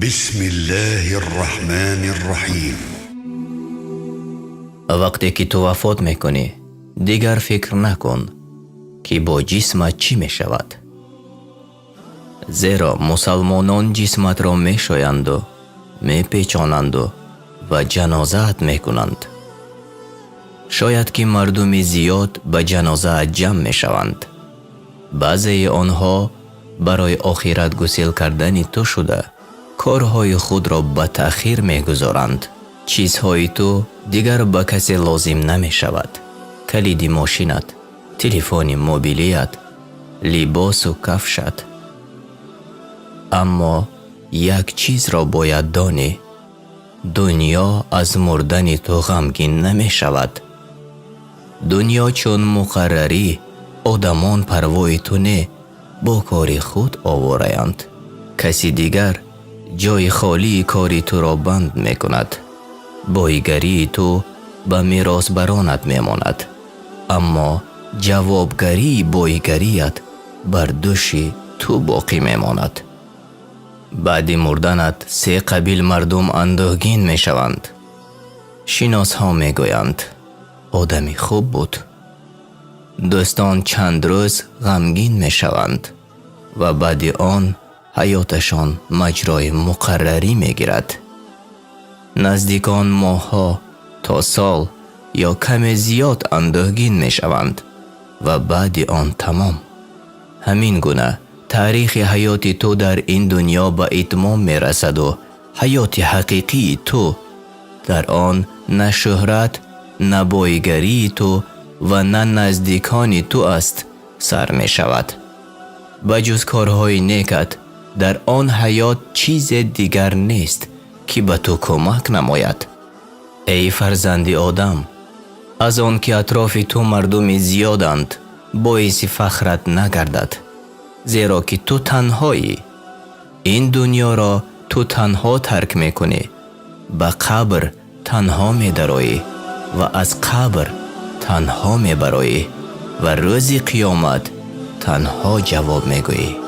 بسم الله الرحمن الرحيم. Вақте ки ту вафот мекунӣ, дигар фикр накун, ки бо ҷисмат чӣ мешавад, зеро мусалмонон ҷисматро мешоянду, мепечонанду ва ҷанозаат мекунанд. Шояд ки мардуми зиёд ба ҷанозаат ҷамъ мешаванд. Баъзеи онҳо барои охират гусел кардани ту шуда, корҳои худро ба таъхир мегузоранд. Чизҳои ту дигар ба касе лозим намешавад: калиди мошинат, телефони мобилият, либосу кафшат. Аммо як чизро бояд донӣ: дунё аз мурдани ту ғамгин намешавад. Дунё чун муқаррарӣ, одамон парвои ту не, бо кори худ овораянд. Каси дигар ҷои холии кори туро банд мекунад. Боигарии ту ба меросбаронат мемонад, аммо ҷавобгарии боигарият бар дӯши ту боқӣ мемонад. Баъди мурданат се қабил мардум андӯҳгин мешаванд. Шиносҳо мегӯянд: «Одами хуб буд». Дӯстон чанд рӯз ғамгин мешаванд ва баъди он ҳаёташон маҷрои муқаррарӣ мегирад. Наздикон моҳҳо то сол ё каме зиёд андӯҳгин мешаванд ва баъди он тамом. Ҳамин гуна таърихи ҳаёти ту дар ин дунё ба итмом мерасаду ҳаёти ҳақиқии ту дар он на шӯҳрат, на боигарии ту ва на наздикони ту аст, сар мешавад. Ба ҷуз корҳои некат дар он ҳаёт чизе дигар нест, ки ба ту кӯмак намояд. Эй фарзанди одам, аз он ки атрофи ту мардуми зиёданд, боиси фахрат нагардад, зеро ки ту танҳоӣ. Ин дунёро ту танҳо тарк мекунӣ, ба қабр танҳо медароӣ ва аз қабр танҳо мебароӣ ва рӯзи қиёмат танҳо ҷавоб мегӯӣ.